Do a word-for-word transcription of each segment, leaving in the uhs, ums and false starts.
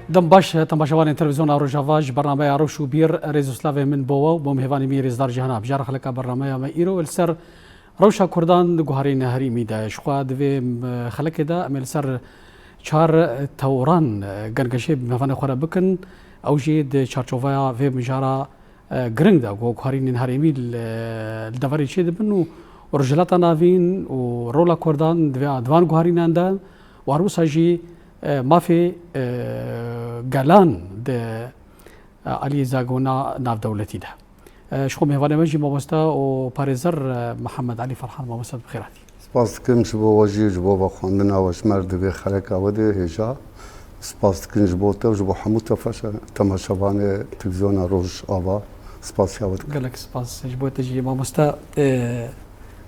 Dem baş, temaşevanên televîzyona Rojava, ji bernameya Rewş û Bîr, rêz û slavê min bo we û bo mêvanê min yê rêzdar Cîhan Abjar. Xeleka bernameya me îro li ser rewşa Kurdan di guharînê herêmî de. Ji xwe di vê, em, xelekê de em ê li ser çar tewran, e, gengeşê bi mêvanê xwe re bikin. Ew jî di çarçoveya vê mijara e, giring de ku guharînên herêmî li, li deverê çêdibin û Rojhilata Navîn û rola Kurdan di vê, di van guharînan de û her wisa jî, e, mafê, e, gelan di, e, aliyê zagona navdewletî de. E, ji xwe mêvanê me jî mamoste û parêzer, e, Mihemed Elî Ferhan, mamoste, bi xêr hatî. Spas dikim ji bo we jî, ji bo vexwendina we ji me re di vê xeleka we de hêja. Spas dikim ji bo te û ji bo hemû tefaşe-, temaşevanê televîzyona Rojava. Spasiya we dikim. Gelek spas ji bo te jî mamoste. E,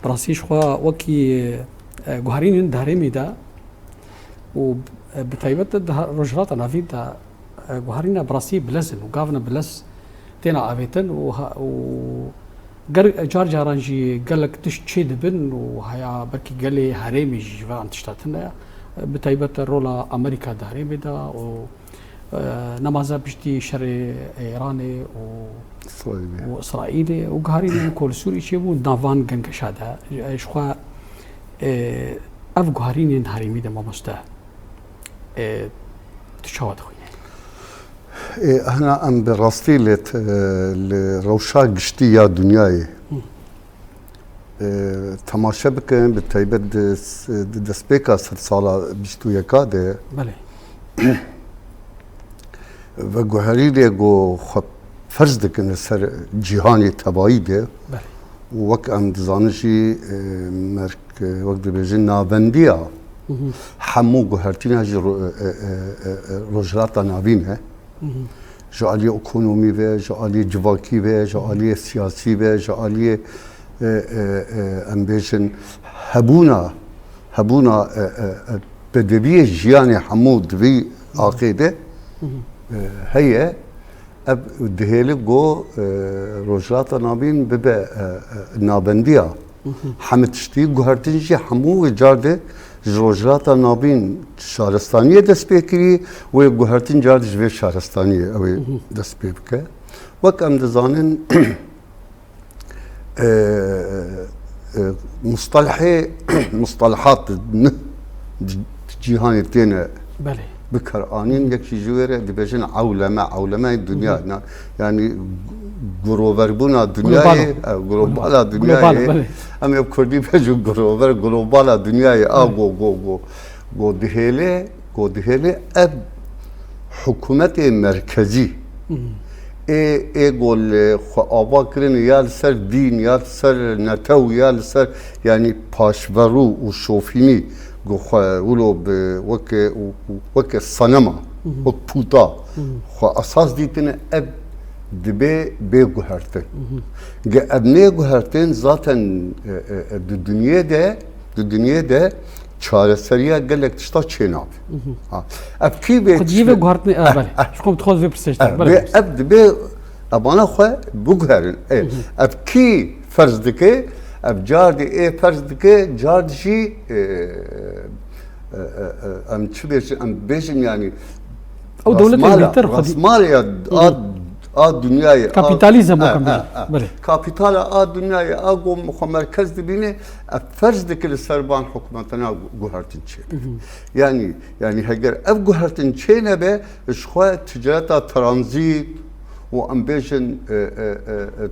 bi rastî ji xwe wekî, e, guherînên di herêmê de û, e, bi taybet de di ha-, Rojhilata Navîn de, e, guherîna bi rastî bilez in û gavina bilez têna avêtin û ha-, û ger-, car caran jî gelek tişt çê dibin û haya belkî gelê herêmê jî ji van tişta tune, bi taybet rola Amerîka di herêmê de û, e, nemaze piştî şerê Îranê û, Îsraîlê. û Îsraîlê û guharînên ku li Sûrî çêbûn di van gengeşa de. Ji xwe, e, ev guharînên herêmî de mamoste, e, tu çawa dixwînî? Ê, hina em bi rastî li, li rewşa giştî ya dinyayê, Hı. ê, temaşe bikin, bi taybet di, di destpêka sedsala bîst û yeka de Belê. veguherînê ku xwe ferz dikin li ser cîhanê tevayî de Belê. û wek em dizanin jî, ê, merk-, wek dibêjin navendiya Hı hı. hemû guhertîna jî ro-, e, e, e, e, Rojhilata Navîn e. Hı hı. Ji aliyê ekonomî ve, ji aliyê civakî ve, ji Hı hı. aliyê siyasî ve, ji aliyê, e, e, e, em bêjin hebûna, hebûna, e, e, e, bedewiyê jiyanê hemû di vî Hı hı. axê de, Hı hı. e, heye. Ev dihêle ku, e, Rojhilata Navîn bibe, e, e, navendiya Hı hı. hemî tiştî, guhertin jî hemû wê car de ji Rojhilata Navîn şaristaniyê dest pê kirî, wê guhertin car de ji vê şaristaniyê ew ê Hı hı. dest pê bike. Wek em dizanin, e, e, mustalhê, mustalhat neh di cîhanê têne Belê. bi kar anîn, yekî ji wê re dibêjin ewleme, ewlemeyê dinya. Hı hı. Na-, yanî giroverbûna Global. dinyayê, e, globala Global, dinyayê. belê. Em ê kurdî bêjin girover, globala dinyayê. A Belê. go, go, go, go dihêle, go dihêle ev hikûmetê merkezî Hı hı. ê, ê ku li xwe ava kirine ya li ser dîn, ya li ser netew, ya li ser, yanî paşverû û şofînî ku xwe wilo bi weke, weke senema, Hı hı. wek pûta Hı hı. xwe esas dîtine, ev dibe bê guhertin. Hı hı. Ge ev nê guhertin zaten, e, e, e, di dinyê de, di dinyê de çareseriya gelek tişta çênabe. Hı hı. Ha. Ev kî vê Xwediyê tiştê ve guhertinê, e, Eh, belê. eh. Ji xwe dixwaz vê pirsê ji te, Eh, belê, vê belê. ev dibe evana xwe biguherin. E, Hı hı. ev kî ferz dike? Ev car dî ê ferz dike, car dî jî, e, e, e, e, em çi bêjin, em bêjin yanî Ew dewletên rasmala, bêhtir xwedî- rasmala ya Hı hı. a, a dinyayê, a Kapîtalîzm, e, wek em e, bêjin. e. Belê. Kapîtala a dinyayê, a ku xwe merkez dibîne, ev ferz dike li ser van hikûmetana gu-, guhertin çêbe. Hı hı. Yanî, yanî heger ev guhertin çênebe, ji xwe ticareta tranzît û em bêjin, e, e, e, e,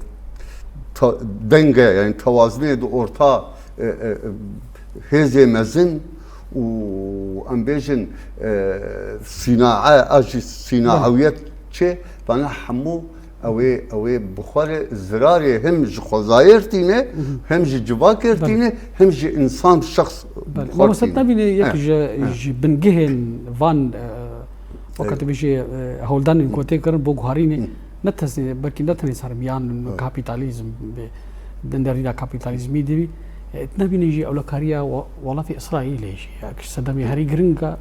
ta-, denge, yanî tewazinê di orta, e, e, e, hêzê mezin û em bêjin, e, sînae, a jî sînaewiyet çê, vana hemû ew ê, ew ê bi xwe re zirarê hem ji xwezayê re tîne, Hı hı. hem ji civakê re Belê. tîne, hem ji însan şexs Belê. bi xwe re Mamoste, tîne. nabîne yek He, ji, he. ji bingehên van, e, weke He. tu bêjî, e, hewldanên Hı. ku tê kirin bo guharînê, Hı. ne tesnê, belkî ne tenê ser miyan Hı. kapîtalîzm, bi, di derîna kapîtalîzmî de bî, e, tu nabîne jî ewlekariya we-, welatê Îsraîlê jî, ya ki sedemê herî giring e.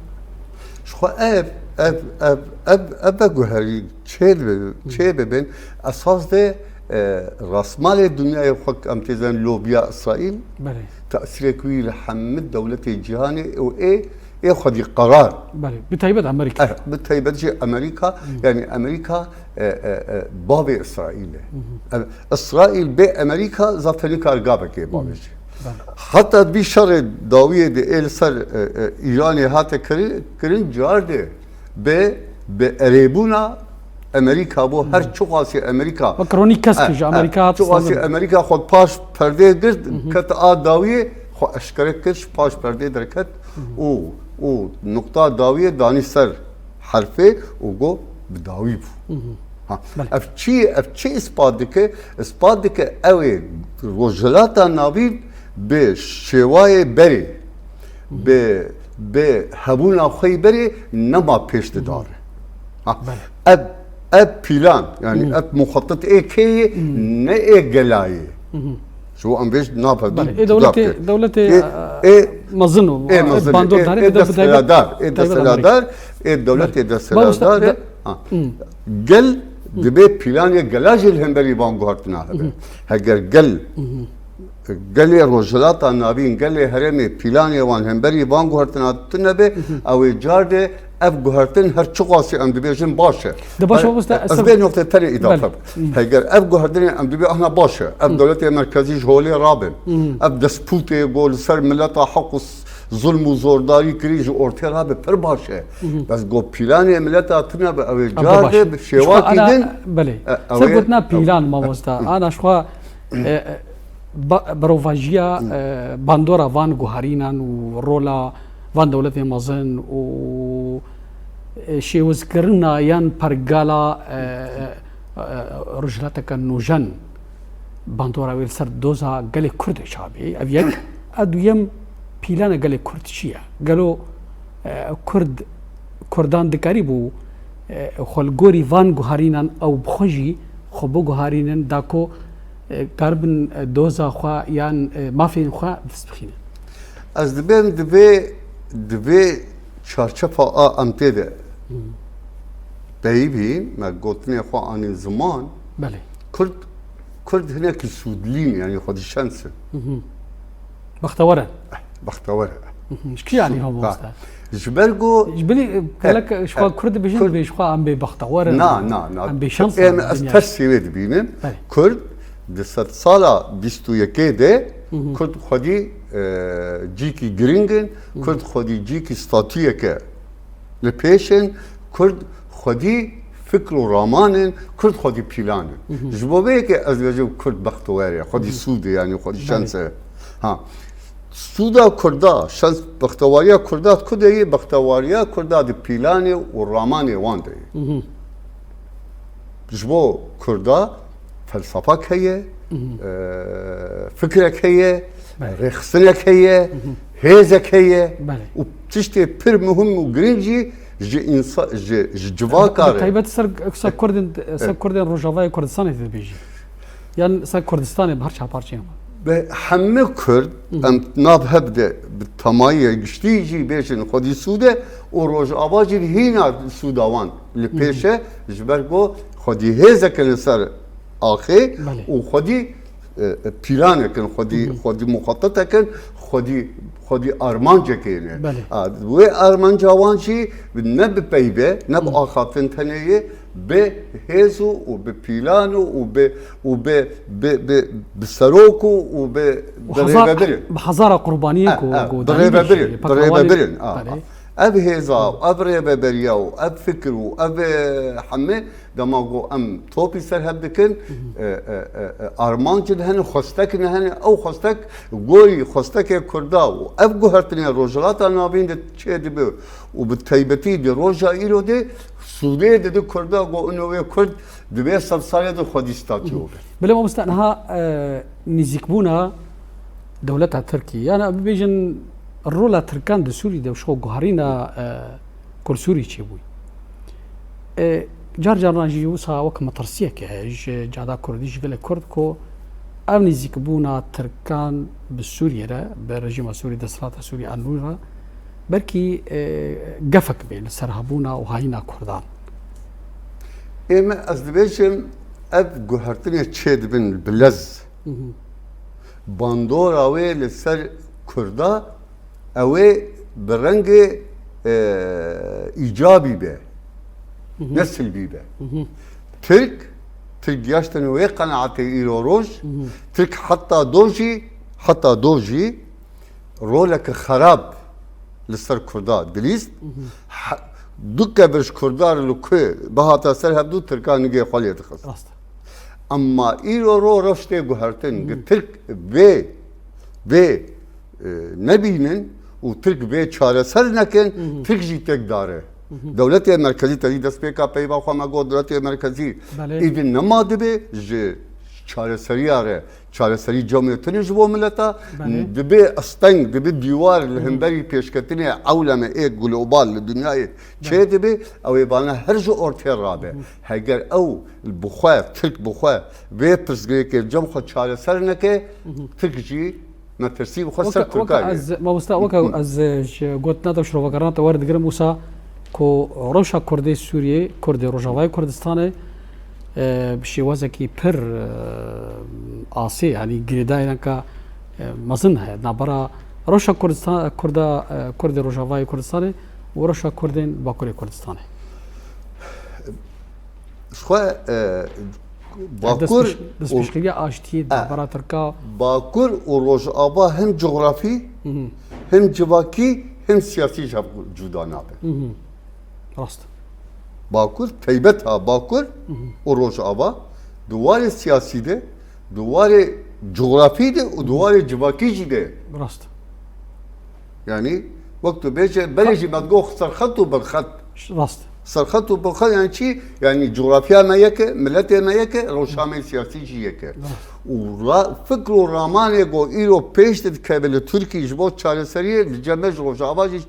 Ji xwe ev, ev, ev, ev, ev veguherî çê dibe, Hı. çê bibin, esas de, e, rasmalê dinyayê xwe em têzên lobiya Îsraîl, Belê. tesîrek wî li hemî dewletê cîhanê û ê ê xwedî qerar. Belê, bi taybet Amerîka. Eh, bi taybet jî Amerîka, yanî Amerîka, e, e, e, bavê Îsraîl e. E, Îsraîl bê Amerîka zaten nikare gavekê bavê jî. Heta vî şerê dawiyê de ê li ser, e, e, Îranê hate kirin, kirin cardê bi, bi erêbûna Amerîka bû, her çiqasî Amerîka. Wek ronî kesk ji Amerîka hat çiqasî Amerîka xwe paş perdê girt, ket a dawiyê, xwe eşkere kir, ji paş perdê derket û, û nuqta dawiyê danî ser herfê û got bi dawî bû. Ha. Ev çi, ev çi îspat dike? Îspat dike ew ê Rojhilata Navîn bi şêwayê berê, bi, bi hebûna xwe yî berê nema pêş didare. Ha. Ev, ev pîlan, yanî ev muxetit ê kê yê, ne ê gela yê. Ji bo em vê ji navhevdû Belê, ê dewletê, dewletê, ê, e, ê, mezin û, ê e, mezin, bandor ê, dane, ê bi taybet, desteladar, ê taybet desteladar, ê dewletê Belê. Desteladar e. Ha. Gel dibe pîlanê gela jî li hemberî van guhertina hebe. Heger gel, gelê Rojhilata Navîn, gelê herêmê pîlanê wan hemberî van guhertina tune be, ew ê car de ev guhertin her çiqasî em dibêjin baş e. De baş e, mamoste, ez vê noqtê tenê îdafe bikim. Heger ev guhertinê em dibê ahna baş e. Ev dewletê merkezî ji holê rabin. Ev despûtê ku li ser mileta heq û zulm û zordarî kirî ji ortê rabe pir baş e. Bes ku pîlanê mileta tune be, ew ê car de bi şêwakî din. Belê. Ser gotina pîlan, mamosta. Ana ji xwe, e, e, ba-, berovajiya, e, bandora van guherînan û rola van dewletên mezin û, e, şêwizkirina yan pergala, e, e, e, rojhilateke nûjen bandora wê li ser doza gelê Kurd çawa bê. Ev yek. A duyem, pîlana gelê Kurd çi ye? Gelo, e, Kurd, Kurdan dikarîbû, e, xwe li gorî van guherînan ew bi xwe jî xwe biguherînin, da ku, e, karibin, e, doza xwe yan, e, mafên xwe dest bixînin? Ez dibêm di vê, di vê çarçefa a em tê de peyivîn, me gotinê xwe anîn ziman. Belê. Kurd, Kurd hinekî sûdlîn, yanî xwedî şens in. Bextewer e. Bextewer e. Ji kî alî, mamoste? Ji ber ku Ji bilî, e, gelek ji xwe Kurd dibêjin, Kurd dibê ji xwe em bê bextewer in. Na, na, na. Em bê şans in. Em, ez tersî wê dibînim. Belê. Kurd di sedsala bîst û yekê de Kurd xwedî, e, cîkî giring in, Kurd xwedî cîkî statuyeke li pêş in, Kurd xwedî fikr û raman in, Kurd xwedî pîlan in. Ji bo vê yekê ez dibêjim Kurd bextewer e, xwedî sûd e, yanî xwedî şens e. Ha. Sûda Kurda, şans, bextewariya Kurda di ku de ye? Bextewariya Kurda di pîlanê û ramanê wan de ye. Ji bo Kurda felsefek heye, e, fikrek heye, Belê. Rêxistinek heye, hêzek heye Belê. Û tiştê pir muhim û giring jî ji însa-, ji, ji civaka Bi re. Taybet ser, ser Kurdên, ser Kurdên Rojavayê Kurdistanê dibêjî. Yan ser Kurdistanê bi her çar parçeyên xwe. Bi hemî Kurd, em nav hev de bi temayî giştî jî bêjin xwedî sûd e û Rojava jî hîna sûda wan li pêş e, ji ber ku xwedî hêzeke li ser axê Belê. Û xwedî, e, e, pîlanek in, xwedî, xwedî muxetetek in, xwedî, xwedî armancekê ne. Belê. A, wê armanca wan jî ne bi peyve, ne bi axaftin tenê ye, bi hêz û, û bi pîlan û, û bi, û bi, bi, bi, bi serok û, û bi, Û bi hezar, rêvebirin. Bi hezara qurbaniyê Ha, ku, ha, ku bi danî rêvebirin, jî, bi pekrewanê rêvebirin, ha, Belê. Ha. Ev hêza, ev rêveberiya û ev fikir û ev, e, hemî dema ku em topî ser hev dikin, e, e, e, e, armanc ne hene, xwestek ne hene, ew xwestek gorî xwestekê Kurda û ev guhertinê Rojhilata Navîn de çê dibe û bi taybetî di roja îro de sûdê dide Kurda ku ino wê Kurd di vê sedsalê de xwedî statû be. Belê mamoste, niha, e, nîzîkbûna dewleta Tirkî, yan em bibêjin rola Tirkan di Sûrî de, ji xwe guherîna, e, Kurd Sûrî çêbûyî. E, car caran jî wisa wek metirsiyekê heye ji cihada Kurdî, ji gelê Kurd ku ev nîzîkbûna Tirkan bi Sûriyê re, bi rejîma Sûrî, desthilata Sûrî a nû re, belkî, e, gefek bê li ser hebûna û hayîna Kurdan. Ê me, ez dibêjim, ev guhertinê çê dibin bi lez. Bandora wê li ser Kurda, ew ê bi rengê e, îcabî be, ne silbî be. Tirk, Tirk giyaştine wê qenaetê îro roj, Tirk heta do jî, heta do jî roleke xerab li ser Kurda dilîst. He-, du kevir ji Kurda re li ku bihata ser hevdû, Tirka nigê xwe lê dixist. Rast e. Emma îro ro rewş tê guhertin, Tirk vê, vê, e, nebînin û Tirk vê çareser nekin, Tirk jî têk dare. Dewletê merkezî, te dî destpêka peyva xwe me got, dewletê merkezî Belê. Îdî nema dibe ji çareseriya re, çareserî cemê tune ji bo mileta, Belê. Dibe asteng, dibe dîwar li hemberî pêşketinê ewleme ê global li dinyayê çê dibe, ew ê vana her ji ortê rabe. Heger ew bi xwe, Tirk bi xwe vê pirsgirêkê cem xwe çareser neke, Tirk jî metirsî bi xwe ser Weke, weke Tirkayê. ez, mamosta, weke ez ji gotina te û şirovegerina te werdigirim wisa ku rewşa Kurdê Sûriyê, Kurdê Rojavayê Kurdistanê, e, bi şêwazekî pir, e, asê, yanî girêdayîneka, e, mezin heye navbera rewşa Kurdistan, Kurda, e, Kurdê Rojavayê Kurdistanê û rewşa Kurdên Bakurê Kurdistanê. Ji xwe, e, Bakur destpêş-, û destpêşxeriya aştiyê di navbera Tirka. Bakur û Rojava hem cografî, hem civakî, hem siyasî ji hev cuda nabe. Rast. Bakur, teybet ha Bakur û Rojava di warê siyasî de, di warê cografî de û di warê civakî jî de. Rast. Yanî, wek tu bêje, berê jî me digot serxet û berxet. Rast. Serxet û berxet yani çi? Yani coğrafya me yek e, miletê me yek e, rewşa me siyasî jî yek e. Rast. Û ra-, fikr û ramanê ku îro pêş de dikeve li Tirkî ji bo çareseriyê, li cem me ji Rojava jî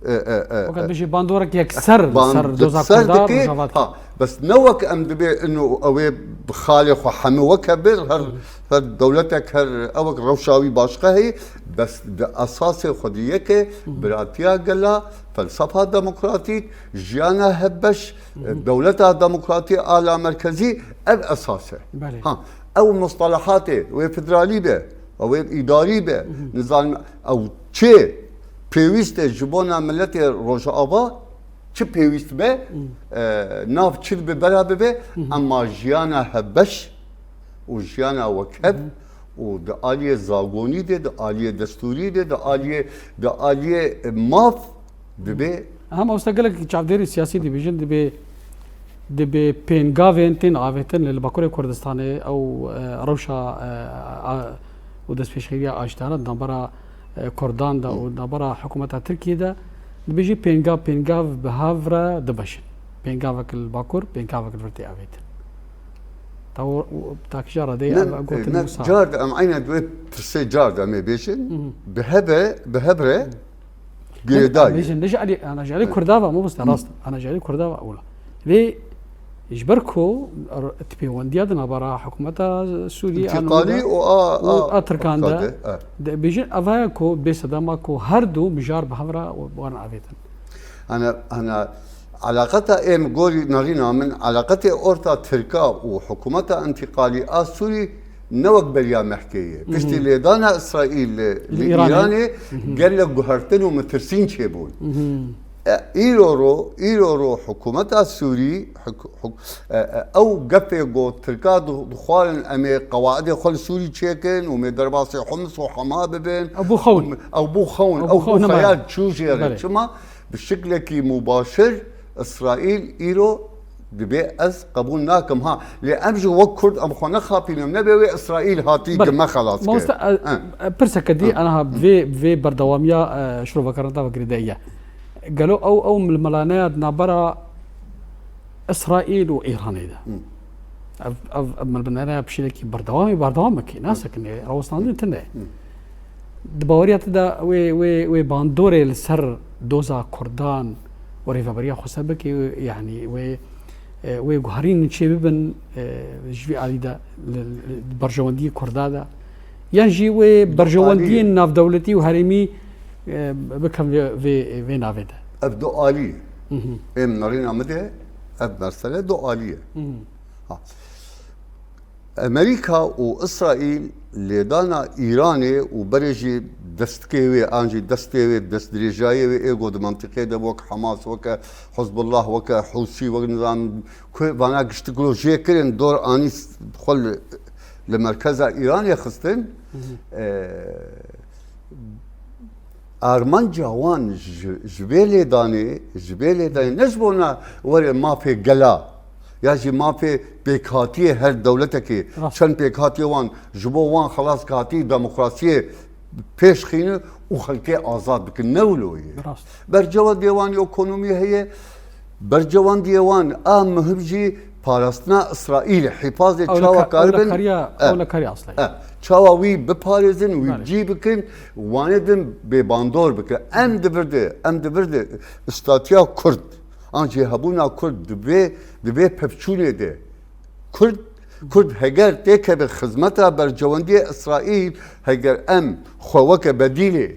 E, e, e, Fakat e. bijî bandorek yekser li Ban-, ser doza ser Kurda dike, Rojava dike. Ha, bes ne wek em dibê ino ew ê bi xalê xwe hemû weke bir, her, her dewletek, her ewek rewşa wî başqa heye, bes di esasê xwe di yeke, biratiya gela, felsefa demokratîk, jiyana hevbeş, e, dewleta demokratî a lamerkezî, ev esas e. Belê. Ha, ew mustalahatê, wê federalî be, ew ê îdarî be, nizanim ew çi pêwîst e ji bona miletê Rojava, çi pêwîst be, e, nav çi dibe bera bibe, ema jiyana hevbeş û jiyana wekhev û di aliyê zagonî de, di aliyê destûrî de, di aliyê, di aliyê, e, maf dibe. Aha, mamoste, gelek çavdêrî siyasî dibêjin, dibê, dibê pêngavên tên avêtin li Bakurê Kurdistanê ew, e, rewşa, e, a, û destpêşxeriya aştiyane di navbera, e, Kurdan de û di navbera hikûmeta Tirkiyê de dibêjî pêngav, pêngav bi hev re dibeşin. Pêngavek li Bakur, pêngavek li vir tê avêtin. Ta o, o, ta kîja redeyê Ne, ev gotin ne, wisa. Car de em eynen di wê pirsê car de em ê bêjin, bi hev e, bi hev re girêdayî. Bêjin, ne ji alî, ana ji alî Kurda ve, mamoste, rast. Ana ji alî Kurda ve, ola. Lê ji ber ku r-, pêwendiya di navbera hikûmeta Sûriyê, a nû de û a, û a, a Tirkan de, Kurda de, e. de bêjin, ev heye ku bê sedema ku her du mijar bi hev re werin avêtin. Ana, ana, Eleqeta ê min gorî nerîna min, eleqetê orta Tirka û hikûmeta întîqalî a Sûrî ne wek beriya mehkê ye. Piştî lêdana Îsraîl li, Li li Îranê. Îranê gelek guhertin û mitirsîn çêbûn. E, îro ro, îro ro hikûmeta Sûrî, hik-, hik-, e, e, ew gefê got Tirka di-, dixwarin em ê qewaidê xwe li Sûrî çêkin û em ê derbasê Homs û Hema bibin. Ew bû xewn. Ew bû xewn, Ew bû ew bû xewn, nema. Xeyal çû jê re. Belê. Çima? Bi şiklekî mubaşir Îsraîl îro dibê ez qebûl nakim. Ha, lê em jî wek Kurd em xwe nexapînin, nebe wê Îsraîl hatî Belê. Ki me xelas kir. Mamoste, e, He. e, pirseke dî, He. anaha vê, vê berdewamiya, e, şirovekarina te ve girêdayî ye. Gelo ew, ew milmelaneya di navbera Îsraîl û Îranê de. Hı. Ev, ev, ev milmelaneya pişîrekî berdewamî, berdewam bike, nasekinê, rawestandin tune. Hı. Di baweriya te de wê, wê, wê bandorê li ser doza Kurdan û rêveberiya xweser bike, yanî wê, e, wê guherîn çê bibin, e, ji vî alî de li, li, berjewendiyê Kurda de. Yan jî wê berjewendiyên navdewletî û herêmî, e, bikin vê, vê, vê navê de. Ev du alî ye. Hı hı. Ê min nerîna min de ev mesele du alî ye. Hı hı. Ha. Amerîka û Îsraîl lêdana Îranê û berê jî destikê wê an jî destê wê destdirêjayê wê ê ku di mentiqê de wek Hamas, weke Hizbullah, weke Hûsî, wek nizam ku vana giştik lo jê kirin dor anî xwe li, li merkeza Îranê xistin. Hı hı. E, Armanca wan ji, ji vê lêdanê, ji vê lêdanê ne ji bona were mafê gela ya jî mafê pêkhatiyê her dewletekê, Rast. çend pêkhatiyê wan ji bo wan xelas katî demokrasiyê pêş xîne û xelkê azad bikin. Ne wilo ye. Rast. Bercewendê wan ekonomî heye, Bercewendiyê wan a muhim jî parastina Îsraîlê, hifazê Ew çawa leka-, ew karibin, lekariya, e, ew lekariya aslê. e, çawa wî biparêzin, wî Belê. cî bikin, wanê din bêbandor bikin. Em di vir de, em di vir de statuya Kurd, an jî hebûna Kurd di vê, di vê pevçûnê de Kurd Kurd heger têkeve xizmeta bercewendiyê Îsraîl, heger em xwe weke bedîlê,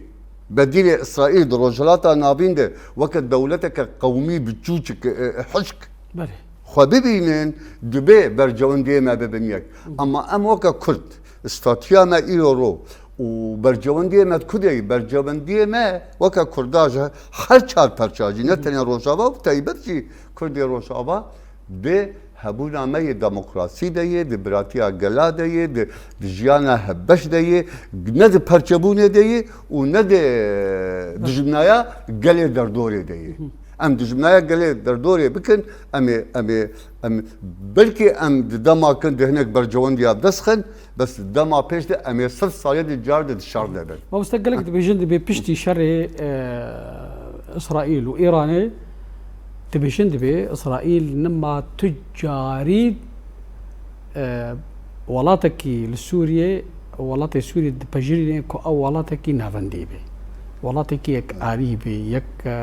bedîlê Îsraîl di Rojhilata Navîn de weke dewleteke qewmî biçûçik, e, e, hişk Belê. xwe bibînin, dibê bercewendiyê me bibin yek. Ama em weke Kurd, statuya me îro ro û bercewendiyê me di ku de ye? Bercewendiyê me weke Kurda ji her çar perça jî, ne tenê Rojava û bi taybet jî Kurdê Rojava, Di hebûna me yê demokrasî de yê, di biratiya gela de yê, di, di jiyana hevbeş de yê, ne di perçebûnê de yê û ne di dijminaya gelê derdorê de yê. Em dijminaya gelê derdorê bikin, em ê, em ê, em, belkî em di dema kin di hinek bercewendiya dest xin, Bes dema pêş de em ê sed salê di car de di şer de bin. Mamoste, gelek dibêjin dibê piştî şerê, e, Îsraîl û Îranê, dibêjin dibê Îsraîl nima tu carî, e, welatekî li Sûriyê, welatê Sûriyê dipejirîne ku ew welatekî navendî be. Welatekî yek alî be, yek, e,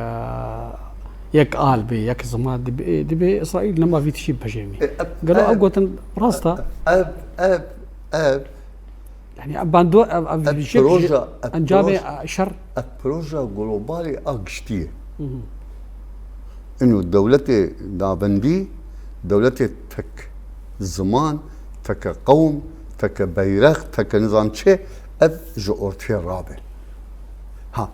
yek al be, yek ziman dibê, dibê Îsraîl nima vî tiştî bipejirîne. E, ev, Gelo ev, ev gotin rast e? Ev, ev, ev, Yani, bando, ev, ev, ev ji proje, ev encamê, proje, e, şer. Ev proje globalê a giştî ye. Hı hı. Ino dewletê navendî, dewletê tek ziman, teke qewm, teke beyrex, teke nizam çi, ev ji ortê rabe. Ha,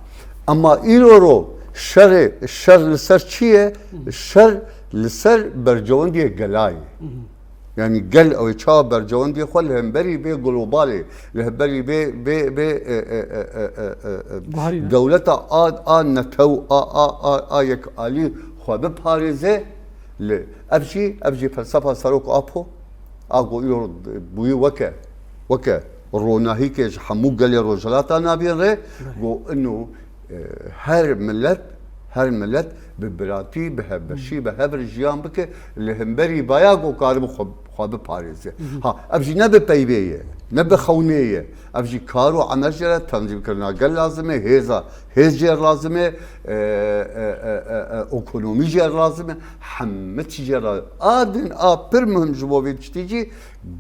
ama îro ro şerê, şer li ser çi ye? Hı. Şer li ser bercewendiyê gelayê. Hı hı. Yani gel ew ê çawa bercewendiyê xwe li hemberî vê globalê, li hemberî vê, vê, vê, e, e, Guherîne. dewleta a, a netew, a, a, a, a yekalî xwe biparêze, li, ev jî, ev jî felsefa Serok Apo, a ku îro bûyî weke, weke ronahîkê ji hemû gelê Rojhilata Navîn re, Belê. ku ino E, her milet, her milet bi biratî, bi hevbeşî, bi hev re jiyan bike, li hemberî vaya ku karibe xwe, xwe biparêze. Hı hı. Ha, ev jî ne bi peyvê ye, ne bi xewnê ye. Ev jî kar û emel jê re tenzîmkirina gel lazim e, hêza, hêz jê re lazim e, e, e, e, e, e, ekonomî jê re lazim e, hemî tişt jê re. A din a pir muhim ji bo vê tiştî jî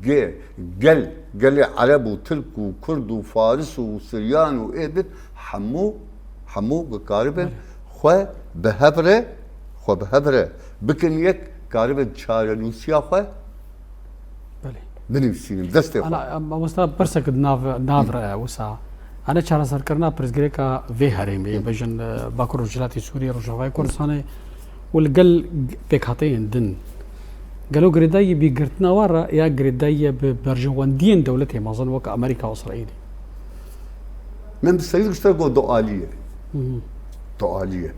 ge-, gel, gelê Ereb û Tirk û Kurd û Faris û Siryan û ê din hemû, hemû bikaribin Belê. xwe bi hev re, xwe bi hev re bikin yek, karibin çarenûsiya xwe Belê. binivîsînin, destê xwe. Ana, em, mamosta, pirsek di nav, nav re wisa. Ana çareserkirina pirsgirêka vê herêmê, Hı. bêjin, e, Bakur Rojhilatê Sûriyê, Rojavayê Kurdistanê û li gel pêkhateyên din. Gelo girêdayî bi girtina wan re ya girêdayî bi berjewendiyên dewletê mezin wek Amerîka û Îsraîlê? Min bi serî gişte got du alî ye. Hı hı. Du alî ye.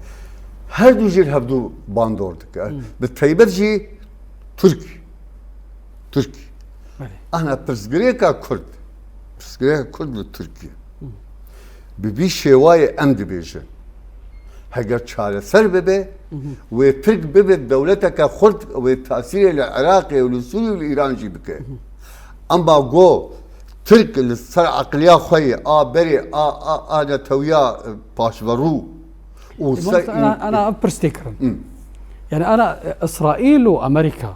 Her du jî li hevdu bandor dike. Hı. Bi taybet jî Tirk. Tirk. Belê. Ana pirsgirêka Kurd. Pirsgirêka Kurd li Tirkiye. Hı. Bi vî şêwayê em dibêjin. Heger çareser bibe, Hı hı. wê Tirk bibe dewleteke xurt, wê tesîrê li Iraqê û li Sûriyê û li Îran jî bike. Hı hı. Ema go Tirk li ser eqliya xwe yê, a berê, a, a, a netewiya, e, paşverû û E, ser mamoste, ana, ana ev pirs tê kirin. Hı. Yani ana, e, Îsraîl û Amerîka,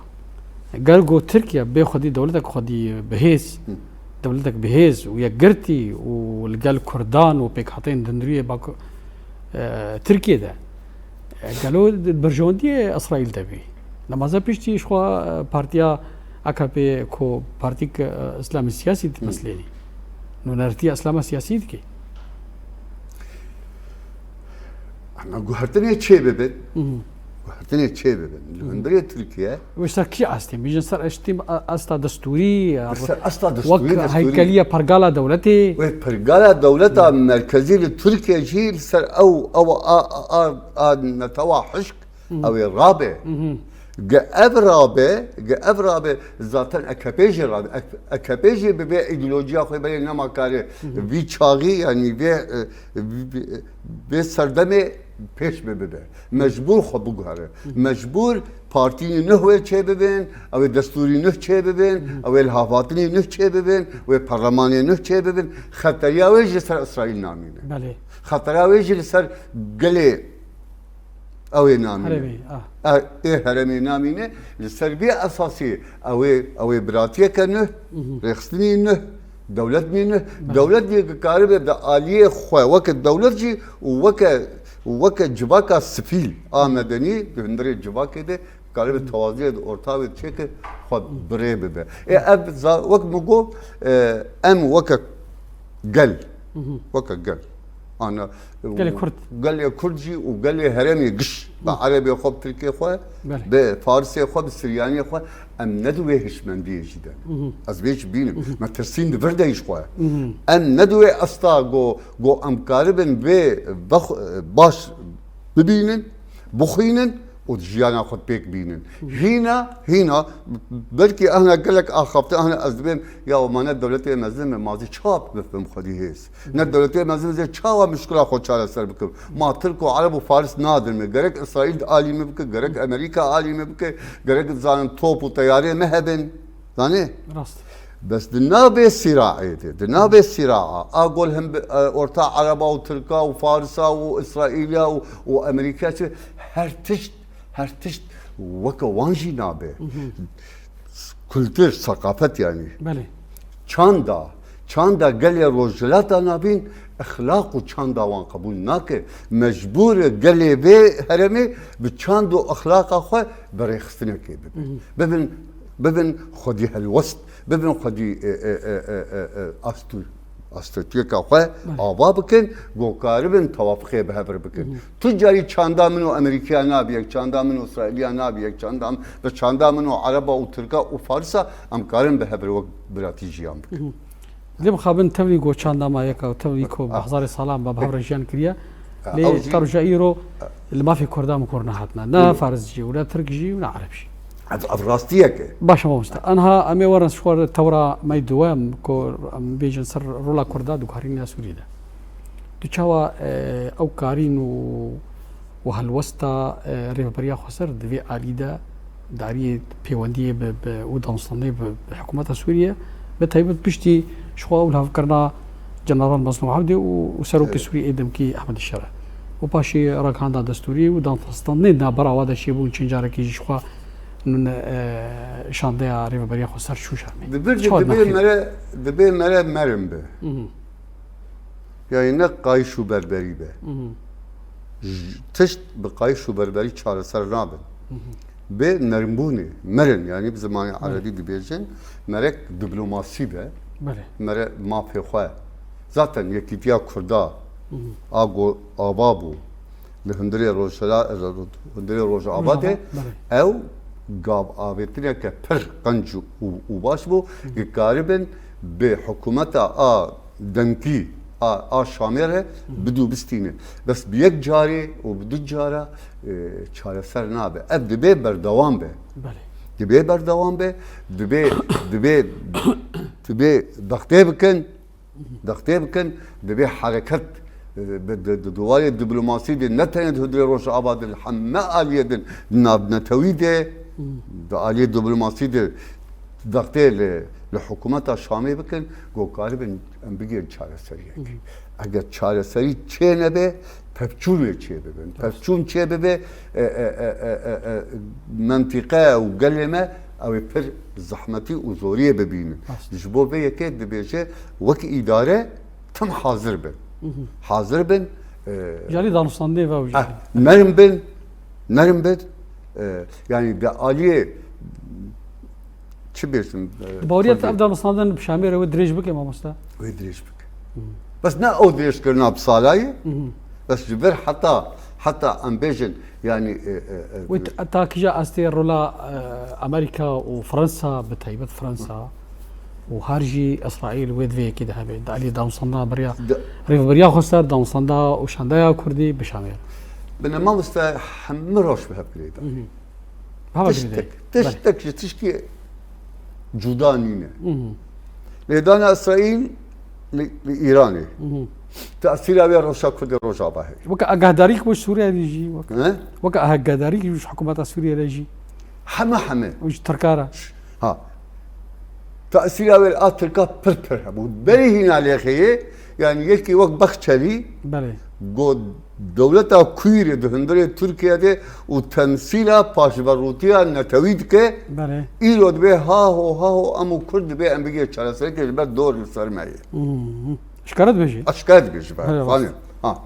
ger go Tirkiye bê xwedî dewletek xwedî bihêz, Hı. dewletek bihêz û yekgirtî û li gel Kurdan û pêkhateyên dinduriyê Baku-, e, Tirkiye de, e, gelo di berjewendiyê Îsraîl de bî. Nemaze piştî ji xwe, e, partiya A K P ku partîk, e, îslamê siyasî dimeslênî. Nûnertiya îslama siyasî dike. Ana guhertinê çê bibin. Mhm. Guhertinê çê bibin. Li hundirê Tirkiye. Wê ser kî astê? Bijin ser eştî, a-, asta destûrî, ya, Ser asta destûrî, wek destûrî. Heykeliya pergala dewletê. Wê pergala dewleta merkezî li Tirkiye jî li ser ew, ew a, a, a, a netewa hişk Hı hı. Ew ê rabe. Hı hı. Ge ev rabe, ge ev rabe, zaten A K P jî rabe. A K P jî bi vê îdeolojiya xwe belê nema kare. Hı hı. Vî çaxî, yanî vê, e, vê, vê serdemê pêş bi bibe. Mecbûr xwe biguhere. Hı hı. Mecbûr partînî nuh wê çê bibin, ew ê destûrî nuh çê bibin, Hı hı. ew ê lihevhatinî nuh çê bibin, wê perlemanê nuh çê bibin. Xeteriya wê jî li ser Îsraîl namîne. Belê. Xeteriya wê jî li ser gelê Ew ê namîne. Herêmê, ah. E, ê herêmê namîne. Li ser vê esasî ew ê, ew ê biratiyeke nuh, Mhm. rêxistinî nuh, dewlet nî nuh. Belê. Dewlet nî dikaribe di aliyê xwe weke dewlet jî û weke, weke civaka sivîl a medenî di hundirê civakê de dikaribe tewaziyê di orta wê çêke xwe bi rê bibe. Ê ev za-, wek min got, e, em weke gel, Mhm. weke gel. Ana, Gelê Kurd. Gelê Kurd jî û gelê herêmê giş. Bi Hı. Erebê xwe, bi Tirkê xwe, Belê. bi Farisê xwe, bi Siryaniyê xwe, em ne di wê hişmendiyê jî de ne. Hı hı. Ez vê jî bînim. Hı hı. Me tirsîn di vir de jî xwe. Hı hı. Em ne di wê asta go, go em karibin vê vex-, baş bibînin, bixwînin û di jiyana xwe pêk bînin. Hı hı. Hîna, hîna, belkî ehna gelek axaftin, ehna ez dibêm, ya me ne dewletê mezin me, ma zî çawa bifim xwedî hêz. Ne dewletê mezin zê çawa mişkila xwe çareser bikim? Ma Tirk û Ereb û Faris nadin me. Gerek Îsraîl alî me bike, gerek Amerîka alî me bike, gerek zanin top û teyarê me hebin. Zanî? Rast. Bes di navê sîraê de, di navê sîraa, a gol hem bi, e, orta Ereba û Tirka û Farisa û Îsraîliya û, û Amerîka çi, her tişt, her tişt weke wan jî nabe. Mhm. Kultur, seqafet yanî. Belê. Çanda, çanda gelê Rojhilata Navîn exlaq û çanda wan qebûl nake. Mecbûr e gelê vê herêmê bi çand û exlaqa xwe bi rêxistinekê bibin. Hı hı. Bibin, bibin xwedî helwest, bibin xwedî, e, e, astû-, astûtiyeka xwe Belê. ava bikin, go karibin tewafiqê bi hev re bikin. Hı hı. Tu carî çanda min û Amerîkiya nabî yek, çanda min û Îsraîliya nabî yek, çanda min, bi çanda min û Ereba û Tirka û Farisa em karin bi hev re wek biratî jiyan bikin. Hı hı. Lê mixabin tevlî go çanda ma yeka û tevlî ku Ah. bi hezarê salan ba bi hev re jiyan kiriye. Ah, Lê ew jî ta roja îro Ah. li mafê Kurdan bi kor nehatine. Ne Hı. Faris jî û ne Tirk jî û ne Ereb jî. Ev, ev rastiyek e. Baş e mamoste. Anha em ê werin ji xwe re tewra me duwem ku em bêjin ser rola Kurda di guherîna Sûriyê de. Tu çawa, e, ew karîn û, û helwesta, e, Rêveberiya Xweser di vê alî de dariyê pêwendiyê bi, bi, û danûstandinê bi, bi hikûmeta Sûriyê, bi taybet piştî ji xwe ew lihevkirina General Mezlûm Ebdî û, û Serokê Evet. Sûriyê ê demkî Ehmed Şera û paşê ragihandina destûrî û danûstandinê di navbera wan de çêbûn, çend carekî jî ji xwe nûne, e, şandeya Rêveberiya Xweser çû şermê. Di vir de Çawa dibê naxê? mere, dibê mere merin be. Mhm. Yani ne qayîş û berberî be. Mhm. J-, tişt bi qayîş û berberî çareser nabin. Mhm. Bê nerimbûnê, mirin, yani bi zimanê Belê. erebî dibêjin, merek diplomasî be, Belê. mere mafê xwe. Zaten Yekîtiya Kurda Mhm. a go-, ava bû. Li hundirê Rojhila-, hundirê Rojava de Rojava, belê. ew gav avêtineke pir qenc û, û baş bû, Hı. dikaribin bi hikûmeta a demkî a, a Şamê re Hı. bidû bistînin. Bes bi yek carê û bi du cara, e, çareser nabe. Ev dibê berdewam be. Belê. Dibê berdewam be, dibê, dibê, dibê dextê bikin, dextê bikin, dibê hereket, e, bi, di, di, di warê diplomasî de ne tenê di hundirê Rojava de, li heme aliyê din, di navnetewî de, Hı. di aliyê diplomasî de dextê li, li hikûmeta Şamê bikin, go karibin em bigihên çareseriyek. Hı hı. Eger çareserî çê nebe, pevçûn wê çê bibin. Rast. Pevçûn çê bibe, e, e, mentîqe û gelê me ew ê pir zehmetî û zoriyê bibînin. Rast. Ji bo vê yekê dibêje, wek îdare tim hazir bin. Hı hı. Hazir bin, e, Ji alî danûstandinê ve ew jî. eh, nerin bin, nerin bin, e, yani di aliyê çi bêjin, e, Di baweriya te ev danûstandin bi Şamê re wê dirêj bike, mamoste? Wê dirêj bike. Bes ne ew dirêjkirina bi sala ye, bes ji vir heta, heta em bêjin, yanî, e, e, e, Wê t-, ta kîja astê rola, e, Amerîka û Fransa, bi taybet Fransa û her jî Îsraîl wê di vê yekê de hebe. Di alî danûstandina beriya, Di- rêveberiya xweser, danûstanda û şandaya Kurdî bi Şamê re. Bi ne mamoste hemû roj bi hev girêdayî. Hava Tiştek, girêdayî. Belê. Tiştek ji tişkî cuda nîne. Lêdana Îsraîl li, li Îranê. Tesîra wê rewşa Kurdê Rojava heye. Weke agahdarî ku Sûriyeyê de jî, weke, He? weke agahdarî ji hikûmeta Sûriyeyê re jî. Heme heme. Û ji Tirka re. Ha. Tesîra wê a Tirka pir pir hebû. Berî hîna lêxeyê, yanî yekî wek Bexçelî, Belê. got, dewleta Kûrê di hundirê Tirkiye de û temsîla paşverûtiya netewî dike, Belê. îro dibê ha ho, ha ho, em û Kurd dibê em bigê çareserkê ji ber dor li ser me ye. Hmm. Ji kare dibêjî? Eşkere dibêjî, Belê, Fanê. Ha.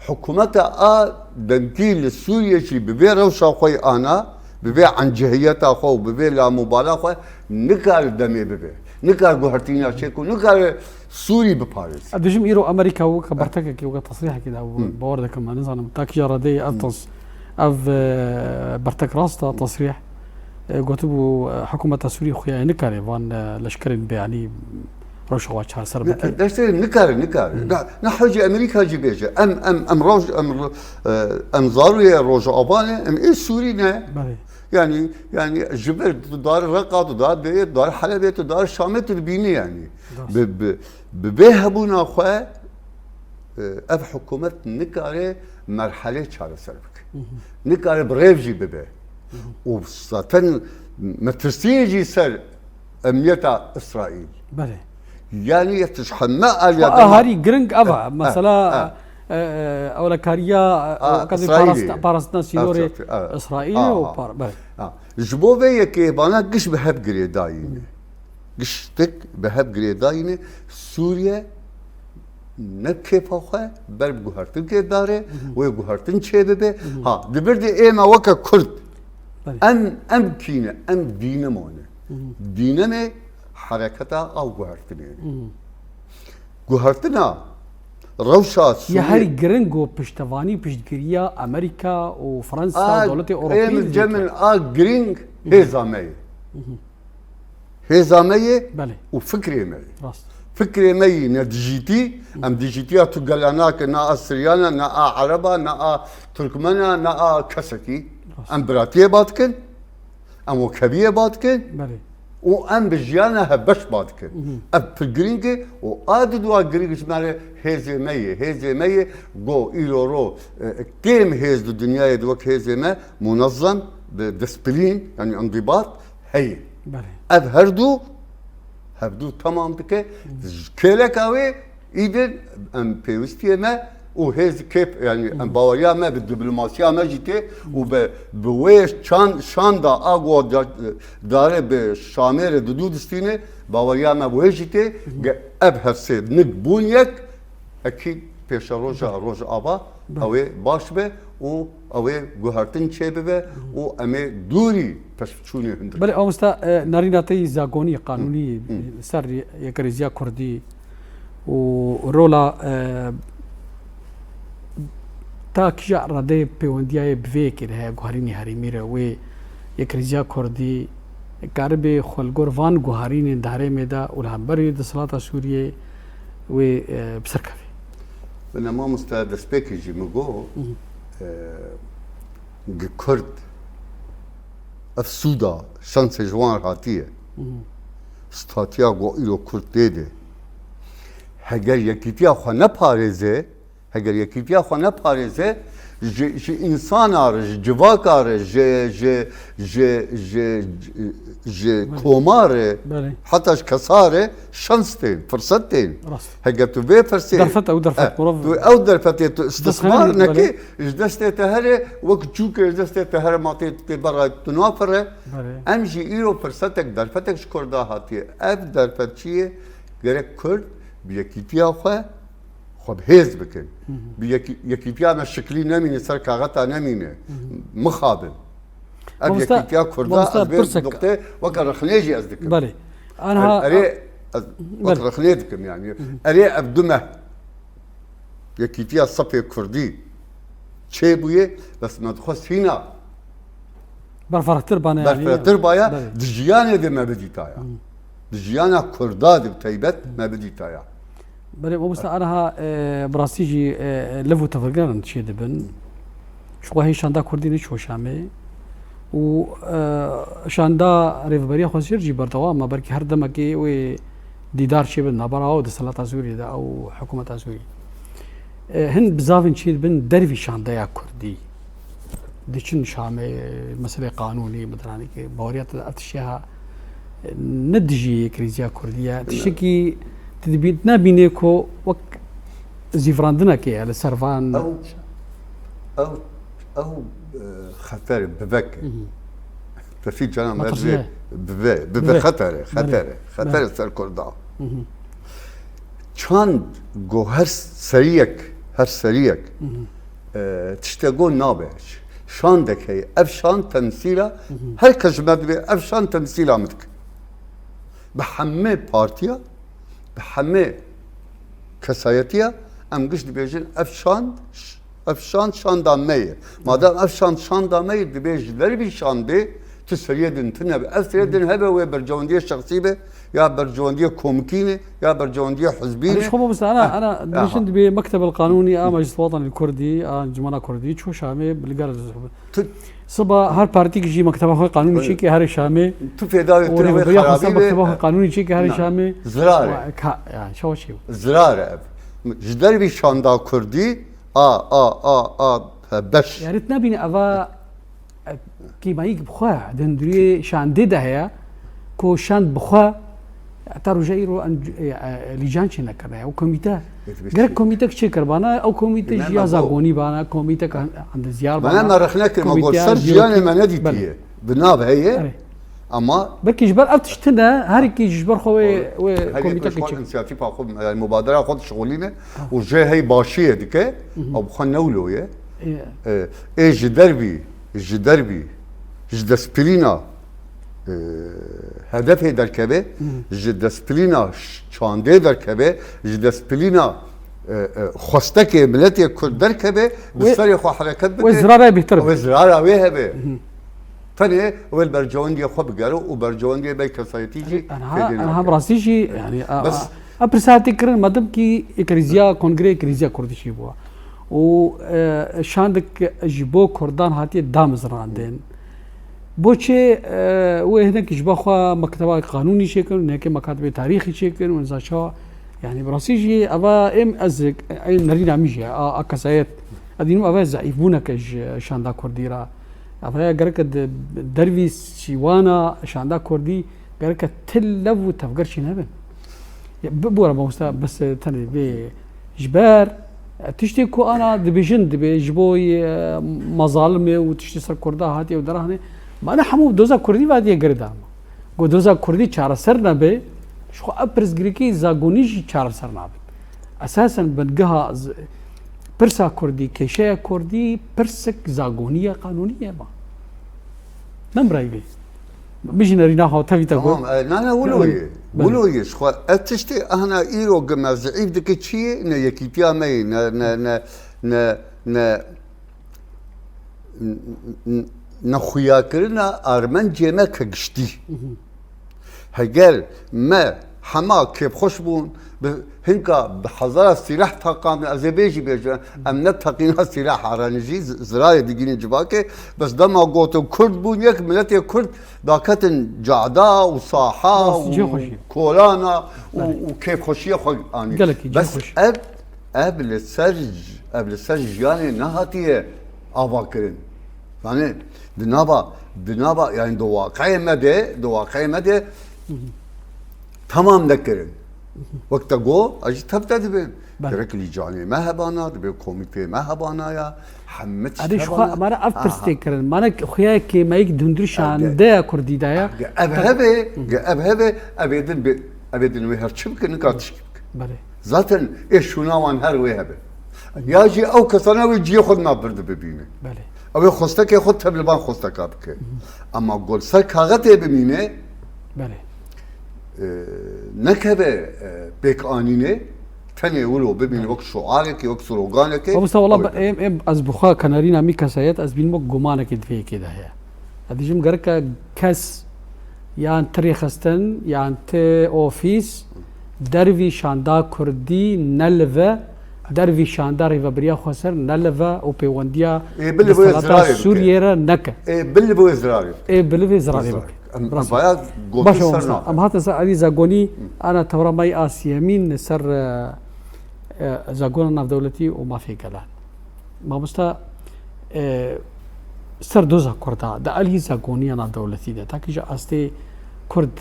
Hikûmeta a demkî li Sûriyê jî bi vê rewşa xwe yê ana, bi vê encehiyeta xwe û bi vê lamûbala xwe nikare demê bibe. Nikare guhertîna çêk û nikare Sûrî biparêze. Ez dijim îro Amerîka weke bertekekê, weke tesrîhekê da bû. Bawer dikim, ez nizanim, ta kîja redeyê ev tas-, ev, e, bertek rast e, tesrîh. E, gotibû, e, hikûmeta Sûriyê xuya nikare van, e, leşkerên beyanî rewşa xwe çareser bike. Deştê nikare, nikare. Na, na hewcî Amerîka jî bêje. Em, em, em roj-, em, e, em zarûyê Rojava ne, em ê Sûrî ne. Belê. Yanî, yanî ji vir tu dar Reqa, tu dar Dêrê, tu dar Helebê, tu dar Şamê tu dibînî yanî. Rast. Bi, bi, bi vê hebûna xwe, e, ev hikûmet nikare merhelê çareser bike. Nikare bi rêv jî bibe. Û zaten metirsiyê jî ser emniyeta Îsraîl. Belê. Yanî yetiş heme Xwe aliyada a herî giring ev e. Eh, Mesela, eh. e, e, ewlekariya, e, A, weka dê Îsraîlî. parastina, parastina sînorê Ev çok, evet. Îsraîlê û Aha. par-, belê. Ha. Ji bo vê yekê vana giş bi hev girêdayî ne. Giştik bi hev girêdayî ne. Sûriye ne kêfa xwe ber bi guhertin kê dare, wê guhertin çê bibe. Ha, di vir de ême weke Kurd. Belê. Em, em kî ne, em dînemo ne. Dînemê hereketa a guhertinê ne. Guhertina rewşa Ya Sûriyê herî giring û piştevanî, piştgiriya Amerîka û Fransa, A, dewletê Ewropî êmin dike. cemil a giring hêza me ye. Hêza me ye Belê. û fikrê me ye. Rast. Fikrê me yî ne dijîtî, em dijîtiya tu gela nake, na a Siryan e, na a Ereb e, na a Turkmen e, na a kesekî. Rast. Em biratiyê ba dikin, em wekeviyê ba dikin Belê. û em bi jiyana hevbeş ba dikin. Ev pir giring e û a diduwa giring ji me re hêzê me ye, hêzê me ye, go îro ro, e, kêm hêz di dinyayê de wek hêzê me munezzem, bi disiplîn, yanî indibat, heye. Belê. Ev her du, hevdu temam dike. Kêleka wê îdin em pêwistiyê me û hêz kêp, yanî em baweriya me bi diplomasiya me jî tê û bi, bi wê çan-, şanda a go da-, dare bi Şamê re didu distîne, baweriya me bi wê jî tê. Ge ev her sê nik bûn yek, Ekîd pêşeroja Rojava Belê. ew ê baş be û ew ê guhertin çêbibe û em ê dûrî piştçûnê hundir. Belê, mamosta, e, nerîna te yî zagonî, qanûnî, Hı. ser yekrêziya Kurdî û rola, e, ta kîja redeyê pêwendiya yê bi vê yekê re heye, guherînê herêmî re, wê yekrêziya Kurdî karibe xwe li gor van guherînên di herêmê de û li hemberî desthilata Sûriyê wê, e, bi ser kevê. Bine mamoste destpêkê jî min got, Hı hı. e, gi Kurd ev sûda şansê ji wan hatiye. Hı hı. Statiya ku îro Kurd tê de. Heger yekîtiya xwe neparêze, Heger yekîtiya xwe neparêze, ji, ji însana re, ji civaka re, ji, ji, ji, ji, ji Belê. koma re, Belê. heta ji kesa re şans tên, firset tên. Rast. Heger tu vê pirsê, Derfet ew derfet, eh, mirov tu ew derfetê tu istismar Destxanê, nekî, belê. ji destê te here, wek çûkê ji destê te here, ma tê, tê bera tu nafire. Belê. Em jî îro firsetek, derfetek ji Kurda hatiye. Ev derfet çi ye? Gerek Kurd bi yekîtiya xwe xwe bi hêz bikin. Hı hı. Bi yekî-, yekîtiya me şiklî nemîne, ser kaxeta nemîne. Hı hı. Mixabin. Ev Mamoste, yekîtiya Kurda, mamoste, ez vê pirsek. Noktê weke rexnê jî ez dikim. Belê. Anha Erê, ez wek Belê. Rexnê dikim yani. Erê ev du meh yekîtiya sefê Kurdî çêbûye, bes me dixwest hîna Berfirehtir bane yani. Berfirehtir baya, Belê. Di jiyanê de me bidîtaya. Di jiyana Kurda de bi taybet me bidîtaya. Belê, mamoste, aniha, e, bi rastî jî, e, lev û tevgergeran çê dibin. Çuqa hê şanda Kurdî neçû Şamê. Û, e, şanda Rêveberiya Xwezîr jî berdewam e. Belkî her demekê wê dîdar çêbin navbera ew desthilata Sûriyê de, ew hikûmeta Sûriyê. E, hin bizavên çê dibin dervî şandeya Kurdî. Diçin Şamê, meselê qanûnî, midiranî ki baweriya te ev tiştê ha, ne dijî krîziya Kurdî ye. Tiştekî tu dibî-, nebînê ku wek zîvirandinekê ye li ser van. Ew, ew, ew, e, xeter bivek e. Hı hı. Te fî cana me Metirsine. Divê bive, bive Bive. Xeter e, Belê. Xeter e, xeter e Belê. Ser Kurda. Hı hı. Çand go her seriyek, her seriyek, Hı hı. e, tişte go nabe. Şandek heye. Ev şand temsîla, Hı hı. Her kes ji me dibê ev şand temsîla min dike. Bi hemê partiya, bi hemê kesayetiya em giş dibêjin ev şand, ev şand şanda me ye. Madem ev şand şanda me ye, dibê ji dervî şandê tu seriyê din tune be. Ev seriyê din hebe wê berjewendiyê şexsî be, ya berjewendiyê komikî ne, ya berjewendiyê hizbî Erê ne. Ji xwe mamoste, ana, Ah, ana aha. Dibêjin dibê mektebel qanûnî a Meclis Wetanî Kurdî, a Encûmena Kurdî, çû Şamê bi li gel Tu Siba her partîk jî mekteba xwe qanûnî Hayır. Çêke herê Şamê. Tu fêdavê û tu wê rêveberiya xwe xerabî ser be. Mekteba xwe qanûnî çêke herê Na. Şamê. Zirar e. Wa-, ka-, yani, çawa çê? Zirar e ev. Ji dervî şanda Kurdî, a, a, a, a, beş. Yani, tu nebîne eva, e, kêmayîk bi xwe, di hundiriyê şandê de heye, ku şand bi xwe, heta roja îro en-, e, e, lîcan çê nekirine. Ew komîte, Yetmiş gerek çê. Komîtek çê kiribana, ew komîte Bilmem jiya me zagonî bana, komîtek endeziyar Bana bana, me rexne kir, me got, komîteya ser jiyanê me jiyokî-, nedîtiye. Belê. Bi nav heye, Erê. Ama Belkî ji ber ev tişt tune, her yekî ji ber xwe wê, wê Her yek komîtek ji xwe çê. Însiyatîfa xwe, yani mubadera xwe dişixulîne Ha. Û jê hey başiyê dike, Hı hı. Ew bi xwe ne wilo ye. Ê. E, ê ji dervî, ji dervî, ji despirîna, e, hedefê derkeve, Hı. Ji despirîna ş-, çandê derkeve, ji despirîna, e, e, xwestekê miletê Kurd derkeve, bi Wê, serê xwe hereket wê bike, zirara bêhtir be. Wê zirara wê hebe. Hı. Tenê wê li bercewendiyê xwe bigere û bercewendiyê belkesayetî jî Aniha, fêdê aniha nake. Bi rastî jî, yani, a, Bes a, a pirsa hatî kirin, madem kî krîziya, kongreyê krîziya Kurdî çêbû. Û, e, şandik ji bo Kurdan hatiye damizrandin. Boçê, e, wê hinekî ji bo xwe mekteba qanûnî çêkin, hinekê mekatibê tarîxî çêkin, û niza çawa, yani, bi rastî jî, eva êm ez, êm nerîna min jî, a, a kesayet. Ez dînim eva zeîfbûneke ji şanda Kurdî re. Eva gereke di dervî sîwana şanda Kurdî gereke til lev û tevger çê nebin. Ya, bi-, bora mamoste, bes, e, tenê vê ji ber, e, tiştê ku ana dibêjin, dibê ji bo, e, mezalimê û tiştê ser Kurda hatiye û derahne, mane hemû doza Kurdî vadiye girda. Ku doza Kurdî çareser nebe, ji xwe ev pirsgirêkî zagonî jî çareser nabe. Esasen bingeha z-, pirsa Kurdî, kêşeya Kurdî, pirsek zagonî ye, qanûnî ye ma. Min birayî bê. Bijî nerîna xwe tevî te got. Tamam, e, na, na, wilo ye. Belê. Wilo ye. Ji xwe, ev tiştê, ehna îro gi me zeîf dike çi ye? Ne yekîtiya me ye, ne, ne, ne, ne, ne, n-, n-, nexuyakirina armencê me ke giştî. Hı hı. Heger me hema kêfxweş bûn, bi hinka bi hezara sîleh taqandin, ez ê bêjî bêjin, em ne teqîna sîleh heranî jî z-, zirarê digînin civakê, bes dema gotin Kurd bûn yek, miletê Kurd daketin cada û saha Rast, cê xweşî. Û kolana û, Belê. Û kêfxweşiyê xwe anî. Gelekî cê Bes xweşî. Ev, ev li ser, ev li ser jiyanê nehatiye ava kirin. Yani di nava, di nava, yani di waqeyê me de, di waqeyê me de Hı hı. Tamam nekirin. Hı hı. Wek te got, ez jî tev te dibim. Belê. Gerek lîcanê me hebana, dibê komîtê me hebana ya, hemî tişt Erê ji xwe hebana. Mane ev Aha. Pirs tê kirin. Mane xuya kêmeyik di hundir Ev de. Şandeya Kurdî de ya. Ge ev Te- hebe, Hı. Ge ev hebe, ev ê din bi, ev ê din wê her çi bikin, nika tişkî bikin. Belê. Zaten ê şûna wan her wê hebe. Ya jî ew kesana wê cihê xwe di nav bir de bibîne. Belê. Ew ê xwestekê xwe tev li van xwesteka bike. Ama ku li ser kaxetê bimîne, Belê. e, nekeve, e, pêkanînê, tenê wilo bimîne Belê. wek şuarekê, wek sloganekê. Mamosta, wala ew ê be-, em, em, ez bi xwe kenarîna mî kesayet, ez bînim wek gumanekê di vê yekê de heye. Ez dibêjim gereke kes yan ti rêxistin, yan ti ofîs, dervî şanda kurdî nelive, dervî şanda rêvebiriya xweser nelive û pêwendiya Ê, bilivê desthelata zirarê bike. Sûriyê re neke. Ê, bilivê zirarê bike. Ê, bilivê zirarê Zirarê. bike. Em, em Rast. baya gotin Baş e, ser mamosta. navê. Em hatin ser alî Zagonî, ana tewra me yê asî yemîn li ser, e, e, Zagona navdewletî û mafê gelan. Mamosta, e, ser doza Kurda, di alî Zagoniya navdewletî de, takî ji astê Kurd,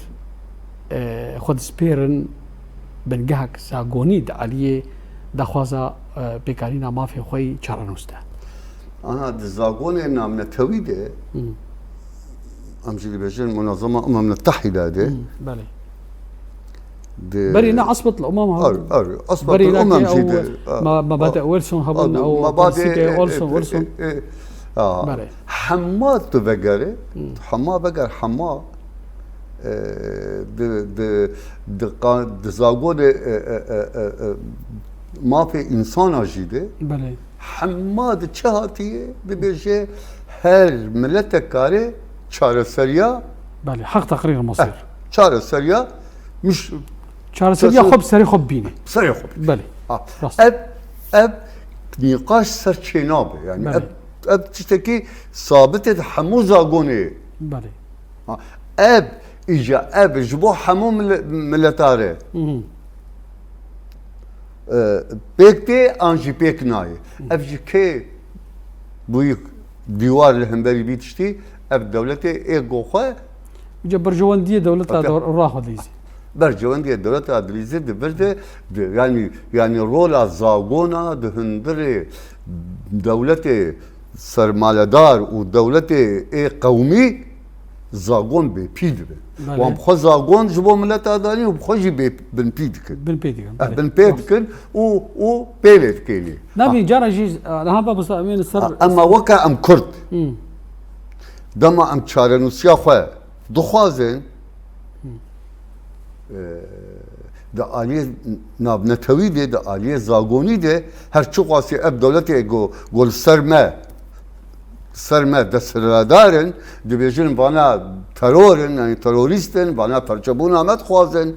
e, xwe dispêrin bingehek Zagonî di aliyê daxwaza, e, pêkanîna mafê xwe yî çarenûs de. Ana di Zagonê navnetewî de, Hmm. em jî dibêjin Munazama Umem Mutehîda de, Hmm, belê. Di Berî ne Asbet li Umem ha. Ar, ar, Asbet Berî li Umem ne jî ew de, a, ma-, mabade a, Wilson hebûn, a, ew mabade, prensîpê e, Olson, e, Wilson. e, e, a, Belê. Hema tu vegere, Hmm. hema veger, hema, e, di, di, di qa-, di Zagonê, e, e, e, e, e, mafê însana jî de, Belê. Hema di çi hatiye? Dibêje her miletek kare çareseriya Belê, heq teqrîr mesîr. Eh, çareseriya müş-, Çareseriya çareser-, xwe bi serê xwe bibîne. Serê xwe bibîne. Belê. Ha, Rast. ev, ev nîqaş ser çênabe. Yani Belê. ev, ev tiştekî sabit e di hemû Zagonê. Belê. Ha, ev, îca ev ji bo hemû mile-, miletare. Hı hı. E, pêk tê an jî pêk nayê. Hı. Ev ji kê bûyî dîwar li hemberî vî tiştî, ev dewletê ê go xwe Îca berjewendiyê dewleta Okey. de raxwe dilîzî. Berjewendiyê dewleta dilîzî di vir de, di, yani, yani rola Zagona di hundirê dewletê sermaledar û dewletê ê qewmî Zagon bê pî dibe. Belê. Wan bi xwe Zagon ji bo mileta danî û bi xwe jî bê bin pî dikin. Bin pê dikin, Eh, belê. bin pê Rast. dikin û, û pê lê dikênî. Navî Ha. cara jî, e, niha ba Musa Emîn ser Ha, Ema weke em Kurd. Hmm. Dema em çarenûsiya xwe dixwazin, Hmm. e, di aliyê navnetewî de, di aliyê Zagonî de, her çiqasî ev dewletê ku, ku li ser me, ser me desthiladar in, dibêjin vana teror in, yani terorîst in, vana perçebûna me dixwazin.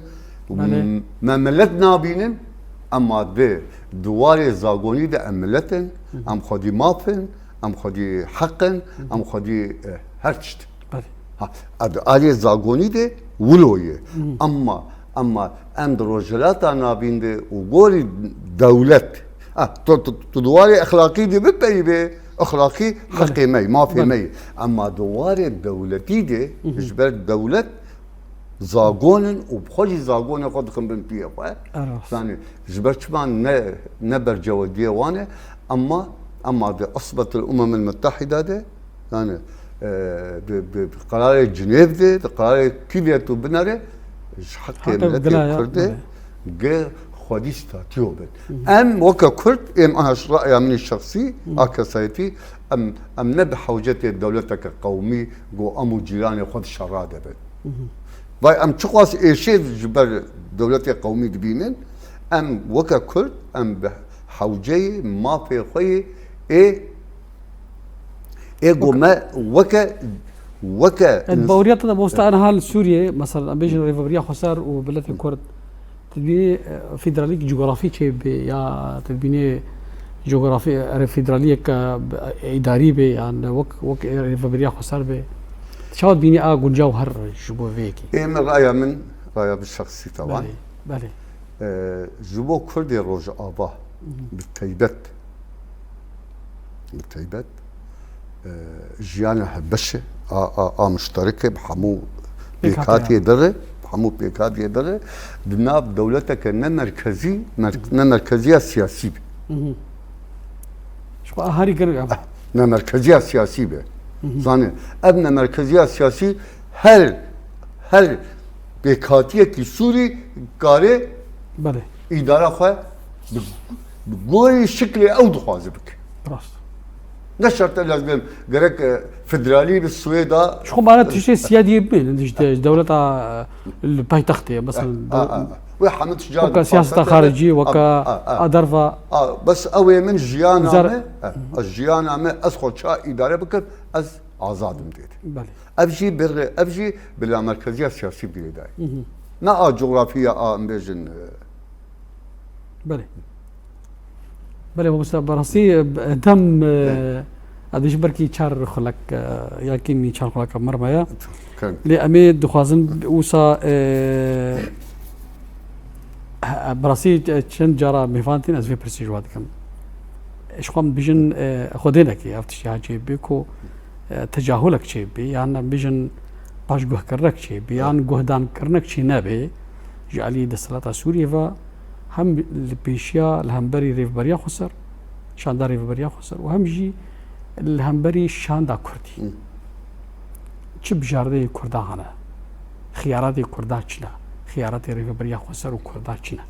Belê. M-, me milet nabînin, ema di, di warê Zagonî de em milet in, Hı hı. em xwedî maf in, em xwedî heq in, Hı hı. em xwedî, e, her tişt in. Belê. Ha, di aliyê Zagonî de wilo ye. Hı. Emma, emma em di Rojhilata Navîn de û gorî dewlet, ha, tu, tu, tu di warê exlaqî de bipeyivê, exlaqî Belê. heqê me ye, mafê Belê. me ye. Emma di warê dewletî de, Hı hı. ji ber dewlet Zagon in û bi xwe jî Zagonê xwe dixin bin piyê xwe. Erast. Yani, ji ber çima ne, ne bercewendiyê wan e, emma, emma di Asbetil Umemil Muttehîda de, yani, e, di, di, di qerarê Cinêv de, di qerarê kî vê tu binere, ji heqê Heqê miletê gila ya, Kurd de, belê. ge xwedî statîyo bin. Hı hı. Em weke Kurd, em aha ji ra'ya min şexsî, Hı. a kesayetî, em, em ne bi hewcetê dewleteke qewmî, go em û cîranê xwe di şera de bin. Hı hı. Vay em çiqas êşê ji ber dewletê qewmî dibînin, em weke Kurd, em bi hewceyê mafê xwe yê ê, ê ku Weke me weke, weke Yani ins- baweriya te de mamosta, aniha li Sûriyê, mesela, em bêjin Rêveberiya Xweser û miletê Kurd, tu dibînî, e, federalîk cografî çê bê ya tu dibînî cografî, e, federaliyek, e, îdarî bê, yan wek, wek rêveberiya xweser bê. Çawa dibînî a guncaw her ji bo vê yekê? Ê min raya min, raya bi şexsî tewan. Belê, belê. E, ji bo Kurdê Rojava Hı hı. bi teybet, bi teybet, e, jiyana hevbeş e, a, a, a muşterek e, bi hemû Pêkhatî pêkhatiyê ya. de re, bi hemû pêkhatiyê de re, di nav dewleteke ne merkezî, mer-, Hı hı. ne merkeziya siyasî be. Hı hı. Ji xwe a herî giring ev. Ne merkeziya siyasî be. Hı hı. Zanî, ev ne merkeziya siyasî her, her pêkhatiyekî Sûrî kare Belê. îdara xwe bi, bi gorî şiklê ew dixwaze bike. Rast. Ne şert e lazim gerek, e, federalî bi Swêda. Ji xwe mane tiştê siyadiyê bimînin, ji de-, ji dewleta, e, li paytextê, mesela, A, a, a. Wê hemû tişt car weka siyaseta xaricî, weka a derva. A, bes ew ê min jiyana me, e, jiyana me ez xwe ça îdare bikim, ez azad im dê. Belê. Ev jî bir, ev jî bi lamerkeziya siyasî bi girêdayî. Ne a coğrafiya a, em bêjin, e, Belê. Belê, mamoste, berastî, e, dem, e, ez dibêjim belkî çar xulek, e, ya kêmî çar xuleka me re maye. Lê em ê dixwazin wisa, e, e, berastî, e, çend cara mêvan tîn ez vê pirsê ji we dikim. Ji xwe em bijin, e, xwedênekê ev tiştê ha çê bê ku, e, tecahulek çê bê, yan em bijin paşguhkirinek çê bê, yan guhdankirinek çê nebê ji alî desthilata Sûriyê ve, hem li pêşiya li hemberî rêveberiya xweser, şanda rêveberiya xweser û hem jî li hemberî şanda Kurdî. Çi bijardeyê Kurda hene? Xiyaratê Kurda çi ne? Xiyaratê rêveberiya xweser û Kurda çi ne?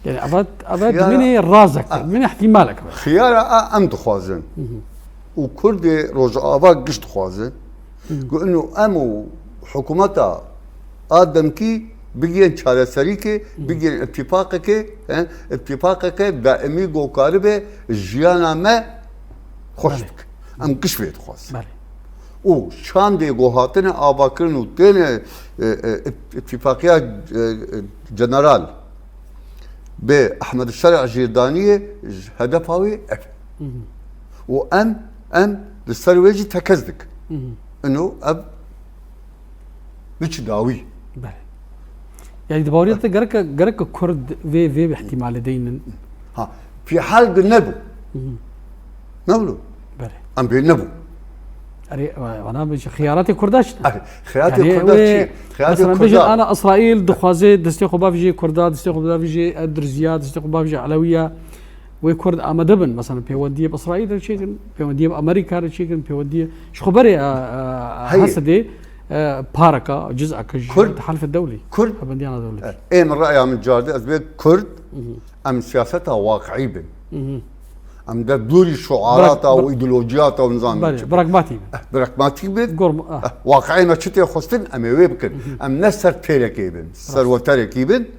Yani eva, eva Xiyara dimînê razek, a, dimînê ihtimalek. Xiyara a em dixwazin. Û Kurdê Rojava giş dixwazin. Ku ino em û hikûmeta a demkî bigihên çareserîkê, bigihên îtîfaqekê, he, îtîfaqeke daîmî ku karibe jiyana me xweş bike. Em giş vê dixwazin. Belê. Û şandê ku hatine avakirin û têne, e, e, ît-, îtîfaqiya, e, e, general bi Ehmed Şer'a jê daniyê, hedefa wê ev e. Û em, em li ser wê jî tekez dikin. Ino ev biçi dawî. Belê. Yani di baweriyê te gerek, gerek Kurd vê, vê ihtimalê deynin. Ha, fî hal de nebû. Nebû. Belê. Em bê nebû. Erê, wana bi xiyarate Kurda çi? Erê, xiyarate Yani Kurda wê çi? Xiyarate mesela bêjin Kurda. Ana Îsraîl dixwaze destê xwe bavijê Kurda, destê xwe bavijê Edriziya, destê xwe bavijê Elewiya. Wê Kurd amade bin, mesela pêwendiyê bi Îsraîl re çêkin, pêwendiyê bi Amerîka re çêkin, pêwendiyê ji xwe berê, e, e, Heyê. Hesedê, e, pareka, ciz'eke ji Kurd, Helfê Dewlî, Kurd, Helbendiyana Dewletî. E, ê min reya min cardê, ez bê Kurd, em siyaseta waqiî bin. Em de dûrî şuarata û îdeolojiyata û nizam Belê, çi bin. Pragmatî bin. Eh, pragmatîk bin. Gorm-, ah. Eh, waqiî me çi tê xwestin, em ê wê bikin. Em ne ser têrekê bin, ser weterekî bin.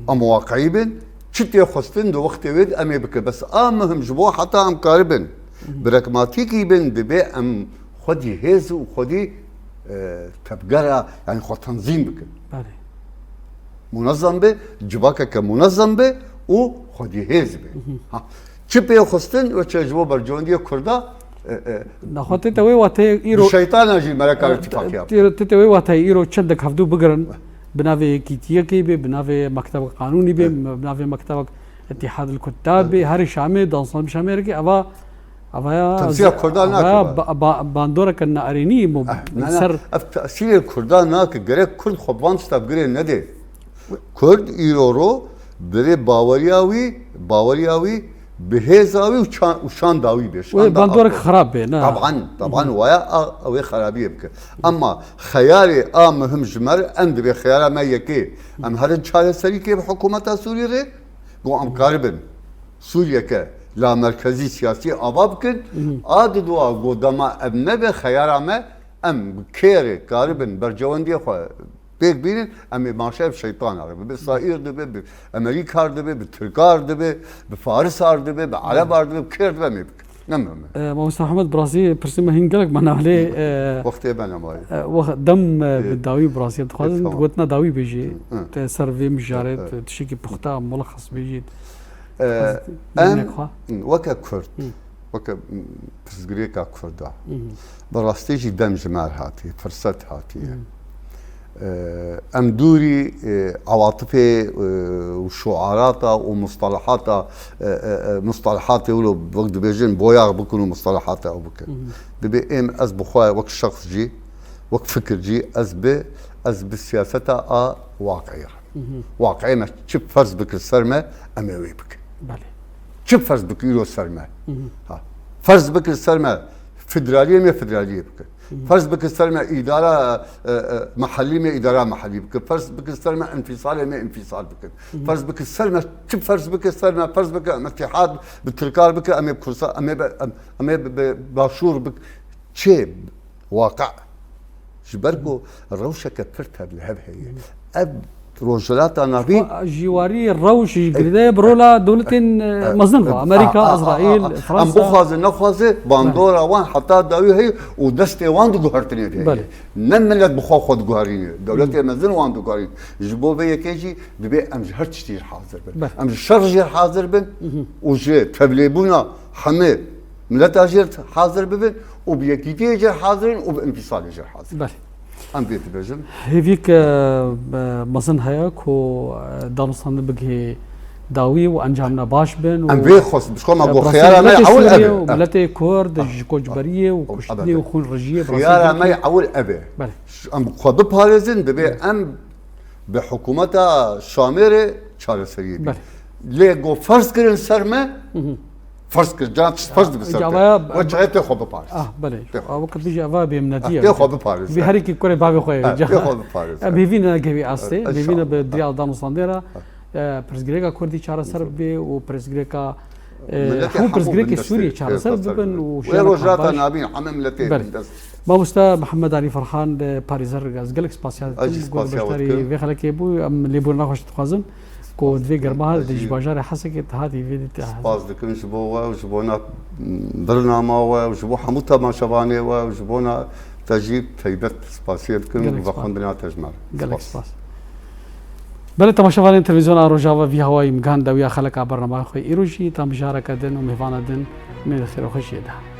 Em waqiî bin. Çi tê xwestin di wextê wê de em ê bikin. Bes a muhim ji bo heta em karibin pragmatîkî bin, dibê em xwedî hêz û xwedî, e, tevgera, yani xwe tenzîm bikin. Belê. Munezzem be, civakeke munezzem be û xwedî hêz be. Ha. Çi pê xwestin, weçe ji bo bercewendiyê Kurda, e, e, Naxwe tê te wê wateyê îro, bi şeytana jî me re kare e, îtîfaqî te, yapin. Tê, tê te wê wateyê îro çendek hevdû bigirin, bi navê yekîtiyekê bê, bi navê mektebek qanûnî bê, Evet. bi navê mektebek Îtîhad el Kuttab bê, herî Şamê, dansan Şamê rikê, eva, eva ya Temsîla Kurda eva nake ya ba. ba-, ba-, bandoreke naerênî mo Eh, ne, ne, ser ev tesîrê Kurda nake, gerek Kurd xwe bi van tişta bi girê nede. Kurd îro ro, birê baweriya wî, baweriya wî bi hêza wî û çan-, û şanda wî bê. Wê bandorek xirab bê, ne? Taban, taban, waya a, wê xerabiyê bike. Ama xeyarê a muhim ji me re, em dibê xeyara me yekê. Em herin çareserîkê bi hikûmeta Sûriyê re, ku em karibin Sûriyeke lamerkezî siyasî ava bikin. A didoa ku dema ev nebe xeyara me, em bi kê re karibin bercewendiyê xwe pêk bînin, em ê maşe bi şeytana re, bi Îsraîl dibe, bi Amerîkar dibe, bi Tirkar dibe, bi Farisar dibe, bi Erebar dibe, bi kêr dibe em ê bikin. Ne muhim e. E, Mamoste Ehmed, bi rastî pirsê me hîn gelek mane, lê, e, Wextê me nemayê. E, wext dem, e, bi dawî bi rastî dixwazin, Ê, tamam. Gotina dawî bêjî. Hı. Te ser vê mijarê, Evet, evet. te tiştekî puxta, mulexes bêjî. E, Dixwazin em, bêjî xwe. Weke Kurd, Hı. weke, m, pirsgirêka Kurda. Hı hı. Bi rastî jî dem ji me re hatiye, firset hatiye. Hı. E, em dûrî, e, ewatifê, e, û şuarata û mustalahata, e, e, e, mustalahatê wilo wek dibêjin boyax bikin û mustalahata ew bikin. Hı hı. Dibê êm ez bi xwe wek şexs jî, wek fikir jî ez bi, ez bi siyaseta a waqiî re. Hı hı. Waqiî me çi ferz bikir ser me, em ê wê bikin. Belê. Çi ferz bikir îro ser me? Hı hı. Ha. Ferz bikir ser me, federaliyê me federaliyê bikin. Ferz bike ser me îdara, e, e, mehellî me îdara mehellî bike. Ferz bike ser me enfîsalê me enfîsal bikin. Ferz bike ser me, çi ferz bike ser me, ferz bike em îtîhad bi Tirkar bike, em ê bi Kursa, em ê bi, em, em ê bi, bi Başûr bik. Çê waqe. Ji ber ku rewşeke pir tevlihev heye. Ev Rojhilata Navîn Ji warî rewş ji girêdayê bi rola dewletên, e, mezin ve. Amerîka, Îsraîl, Fransa. Em bixwaze nexwaze bandora wan heta dawî heye û destê wan di guhertinê de heye. Belê. Ne milet bi xwe xwe diguherîne. Dewletê mezin wan diguherîne. Ji bo vê yekê jî divê em ji her tiştî jî hazir bin. Belê. Em ji şer jî hazir bin û ji tevlêbûna hemê mileta jî hazir bibin û bi yekîtiyê jî hazir in û bi înfîsalê jî hazir in. Belê. Em vê dibêjin. Hêvîk, e, e, mezin heye ku, e, danûstandin bigihê dawî û encamna baş bin û, Em vê xwest, bi xwe me e, got, bi rastî xiyara me miletê ewil Sûriyê ev e. û miletê Kurd ji koçberiyê û kuştinê û xûnrijiyê bi rastî Xiyara me yekê ewil ev e. Belê. Ş-, em xwe biparêzin, divê em bi hikûmeta Şamê re çareseriyê bî. Belê. Lê got ferz kirin ser me, Ferz kir, can tişt ferz dibe ser te. Cavaya We çaye tê xwe biparêz. Ah, belê. Tê xwe. Aw, wekî tu jî eva bêminetî Ah, ye. Tê xwe biparêz. Bi her yekî kurê bavê xwe ye. Ah, tê xwe biparêz. Em hêvî ne gevî astê, Eh, hêvî ne inşallah. Bi diriya danûstandê re, eh, pirsgirêka Kurdî çareser bibe û pirsgirêka, eh, Miletê hemû hemû pirsgirêkê bindest Sûriyê e, çareser bindest bibin e. û We şer rojhata kardeş. Navîn heme miletê Belê. Bindest. Mamoste Mihemed Alî Ferhan, eh, parêzer, ez gelek spasiya dikim. Ez jî spasiya we dikim. Vê xelekê bû, em lêbûrina xweş dixwazin. Ku di vê germa de ji bajarê Hesekê te hatî vê dî te. Spas dikim ji bo we û ji bona bernama we û ji bo hemû temaşevanê we û ji bona te jî taybet spasiyê dikim. Gelek spas. Vexwendina te ji me re. Gelek spas. Belê temaşevanên televîzyona Rojava vî hawayî min gihan dawiya xeleka bernama xwe îro jî tam bijareke din û mêvana din mê di xêr û xweşiyê de.